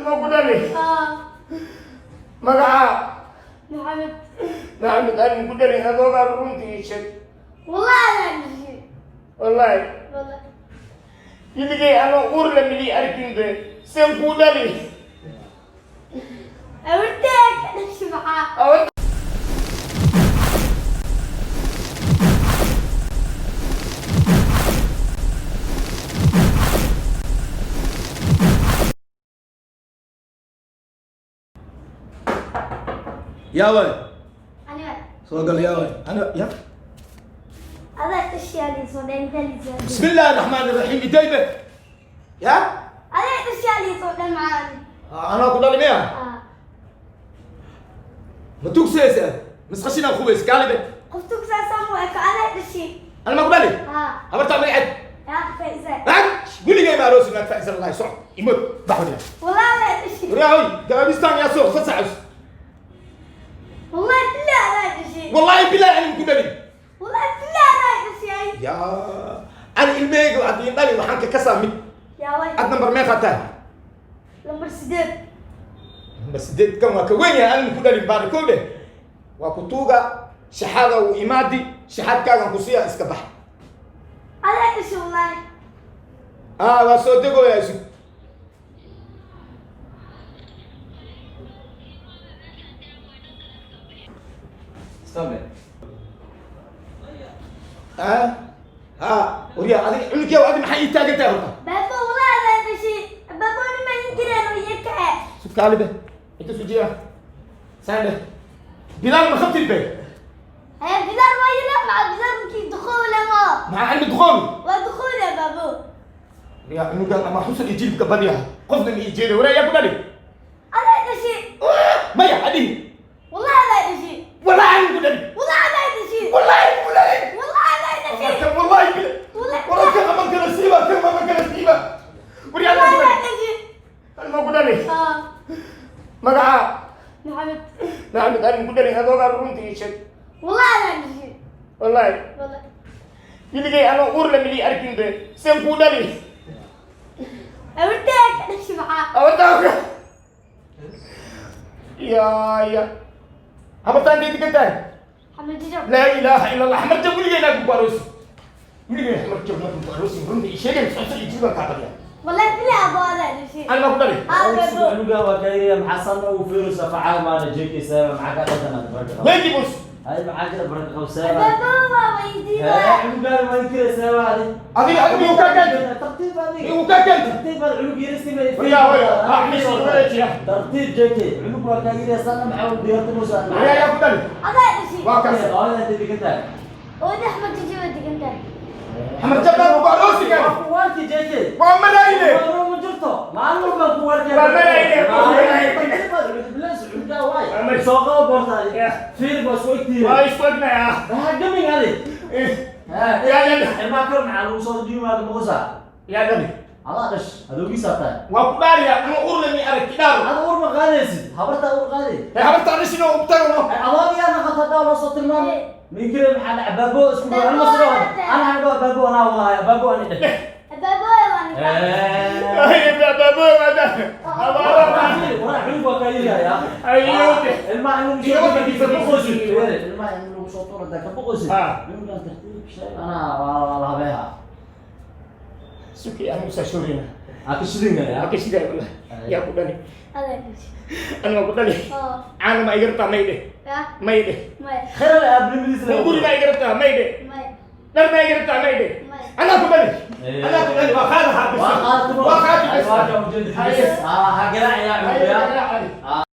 Ma ku dhali? Haa. Magacaa? Maxamed. Maxamed, ani ku dhalin adoogaa, runtii ii sheeg. Wallahi adaa dhashay. Wallaahi? Wallahi. Iligay anoo uur la mili arkin be, seen kuu dhali? Awartee ka dhashay maxaa? Yaa waay? Aniga. Soo gal, yaa waay? Ana ya. Adaa dhashay, alisoo dhan inta. Bismi illaahi raxmaani raxiim, idaybe ya. Adaa dhashay, alisoo dhan macaan. Anaa ku dhali miya? Haa. Ma tugsaysa misqashinaa qubays kaalibe? Qof tugsaasaan u eko, adaa dhashay. Ana ma ku dhali? Haa. Habartaa magaceed? Yaa Faiza. Naag weligay ma aroosi naag Faisal lahay. Soc imod baxwadiya. Wallahi adaa dhashay. Waryaa hoy, gaabistaan yaa soo fasaxus. Wallahi billahi adaa dhashay. Wallaahi bilahi anin ku dhalin. Wallahi billahi adaa dhashay. Yaa ani ilmahayga haddii dhali waxaan ka kasaa mid. Yaa waay? Ad nambar meeqaa tahay? Lambar 8. Nambar 8 kan waa ka weyn yahay. Anin ku dhalin baari kow dheh, waa ku tuuga shaxaada uu imaadi, shaxaadkaagan ku siiya, iska bax. Adaa dhashay wallahi. Ah, waa soo degooyaa, isug. Stop it. Ah ha, waryaa adiga cunugyaaw, adi maxaa ii taagan tahay horta? Baaba, wallahi adaa dhashay. Baaba, nima inkireen oo yarka ah. Sudkaalibe inta sujiya saan dheh, bilaal ma khabtid be? Hee, bidaar waa yila maca bidaar markii duqow lama. Maxaa cilmi duqoobi? Waa duqow ya baabo. Waryaa cunugan ama xusul iyo jilibka badyaha, qofna ma ii jeedo. Waryaa, yaa ku dhali? Adaa dhashay. Maya adhihi. Wallahi adaa dhashay. Wallahi anin ku dhali. Wallahi adaa dhashay. Wallahi ku dhali. Wallahi adaa dhashay. Kan wallahi bila. Wallahi. Wallahi kan aman kala siiba, kan aman kala siiba. Waryaa, Wallahi ku adaa dhali. dhashay. Ma ku dhali? Haa. Magacaa? Maxamed. Maxamed, ani ku dhalin adoogaa, runtii ii sheeg. Wallahi adaa dhashay. Wallaahi? Wallahi. Iligay anoo uur la mili arkin be, seen kuu dhali? Awartee ka dhashay maxaa? Abartaa ya habartaa intay degan tahay? Xamed Jijab. Laa ilaaha ila allah, xamarjab weligay naag ku aroosi, weligay xamarjab naag ku aroosi. Runta ii sheegay, xusul iyo jilibka kaa badya. Wallahi billahi abo adaa dhashay. Ana ma ku dhali? Haa baabo. Cunuga waa ka yiri, maxaa sanna uu fiirusa facaa maana jeekaysa, maxaa ka qaldan barka qabo? Weydii bus. Hay, maxaa jira barka qabsaa? Baabo waa weydiidaa. Cunuga waa inkiraysaa waa adi. Adiga uu kaa keentay. Tartiib adiga. Uu kaa keentay. Tartiib aad cunug yariski ma. Waryaa waryaa ha mishi wareejiya. Tartiib jeekay, cunug waa ka yiri sanna maxaa u diyaarta musa. Waryaa, yaa ku dhali? Adaa dhashay. Waa kaas. Hooyada intay degan tahay? Ooda Axmed Jijab waa degan tahay. Xamarjab naag ku aroosi kan. Waa ku waarki jeekay. Waa malayne. Ma jirto maalin walbaan ku waarkaya. Waa malayne, waa malayne. Soo qabo boortaadi. Fiir baa isku egtihiin. Waa isku egnayaa. Ha gamin adi. Yaa dhali? Ilmaha kor maxaa lagu soo dhiibaada boqosa? Yaa dhali? Adaa dhash, adoogiisaa tahay. Waa ku dhaariya ama ur lami arag dhaaro. Ada ur ma qaadaysid, habartaa ur qaaday. Ee habartaa dhashino ubtagno. Adoog yaa naqata dhaa loo soo tilmaamay minkire, maxaa dhaca baabo isku dhow anma soo ana hadho baabo anaa wadaaya baabo ani dheh. Baabo waa Waraa cunug waa kaa yiraya. Ilmaha in lagu soo ilmaha in lagu soo tuuro ka boqosid. Cunugan tartiib sheeg, anaa waa la habeeha. Suki anu sashurina. Aa ka shidinaya. Aka shiday wallahi. Yaa ku dhali? Adaa dhashay. Ani waa ku dhali. Oo. Caana ma igartaa? May dheh. Ya. May dheh. Maya. Khayr aabnimadiisa. Guri ma igartaa? May dheh. Maya. Dhar ma igartaa? May dheh. Maya. Anaa ku dhali, anaa ku dhali, waa qaada xaabis. Waa qaadi. Waa qaadi bas. Waa ka ujeedada. Ha garaacayaa cunuga.